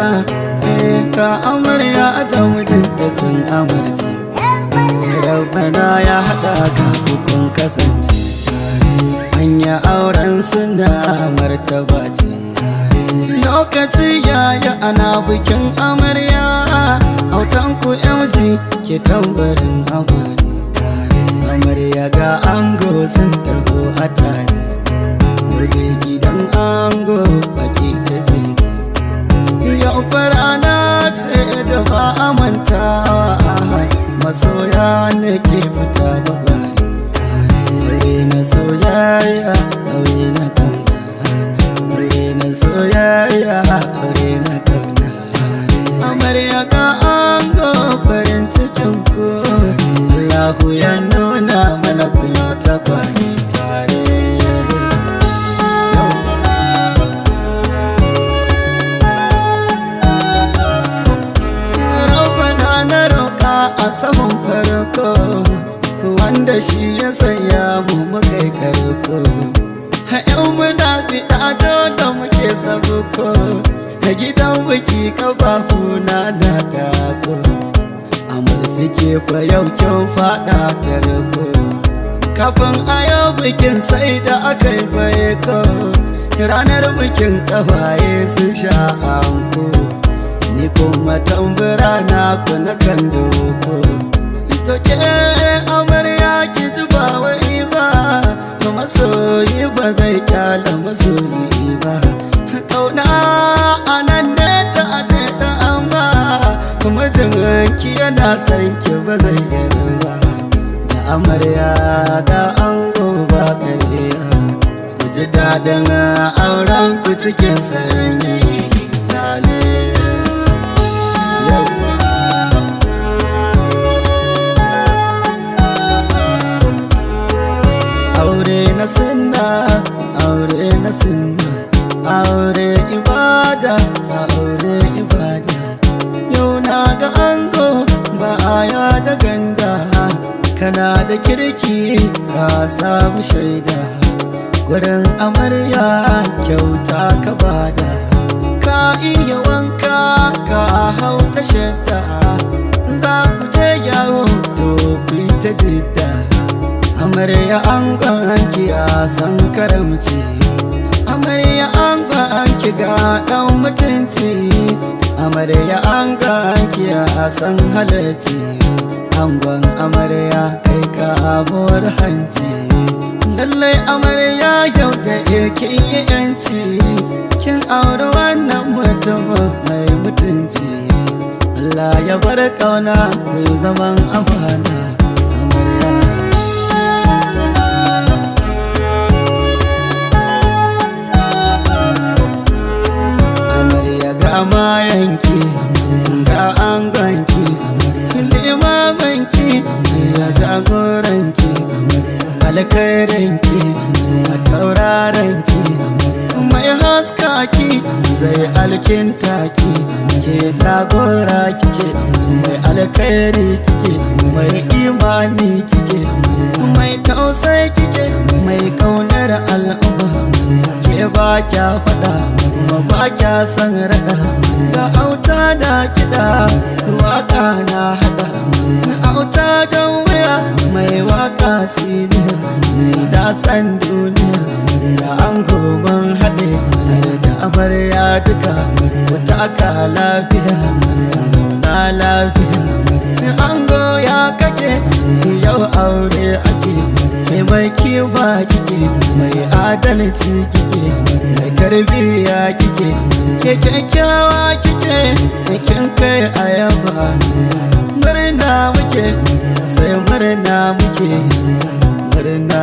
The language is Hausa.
Ka amarya da mijinta sun amarce, Rabbana ya haɗa ka kun kasance tare. Hanya auren suna martaba ce. Lokaci yaya ana bikin amarya, autan ku MG ke tambarin amare tare. Amarya ga ango sun taho a tare, Gobe gidan ango baki ta jere. Yau farana ce da ba a mantawa, masoya ne ke fita babari. Aure na soyayya, aure na kauna, aure na soyayya, aure na kauna. Amarya ga ango, farin cikin ku, Allahu ya nuna mana kun yi ta kwani tare. Rabbana na roƙa a saman farko, wanda shi ya sanya mu muka yi karko. Yau muna fiɗa dole muke sabuko, da gidan biki kafafuna na tako. Amur suke fa yau kyau faɗa tarko. Kafin a yau bikin sai da aka yi baiko, ranar bikin ƙawaye sun sha anko. Ni kuma tambura na ku na kan doko. To ke amarya ki ji ba wai ba, masoyi ba zai kyala masoyi ba. Kauna anan ne ta aje da an ba, mijin ki yana son ki ba zai yarda ba. Da amarya da ango ba kariya, ku ji daɗin auren ku cikin sanyi. Lale. Yauwa. Aure na sunna, aure na sunna, aure ibada, aure ibada. Yau na ga ango ba aya da ganda, kana da kirki ka samu shaida. Gurin amarya kyauta ka bada, ka iya wanka ka hau ta shadda. Za ku je yawo to ku yi ta jidda. Amarya angon hanki a san karamci, amarya angon hanki ga dan mutunci, amarya angon hanki a san halarci. Angon amarya kai ka abuwar hanci, lallai amarya yau da kin yi yanci, kin auri wannan mutumin mai mutunci. Allah ya bar kauna ku zaman amana, amarya. Amarya ga mayanki, ga angonki, limamanki, ya jagoranki, alkhairinki, a taurarenki, mai haskaki zai alkinta ki. Ke jagora kike, mai alkhairi kike, mai imani kike, mai tausayi kike, mai kaunar al'umma ke. Ba kya faɗa kuma ba kya son raɗa, ga auta da kiɗa waka na haɗa. Auta jan wuya mai waka siniya da san duniya, da an goban haɗe da amarya duka. Wata aka lafiya, zauna lafiya. Ango ya kake, yau aure ake. Ke mai kiba kike, mai adalci kike, mai tarbiyya kike, ke kyakkyawa kike, kin kai ayaba. Murna muke, sai murna muke, murna.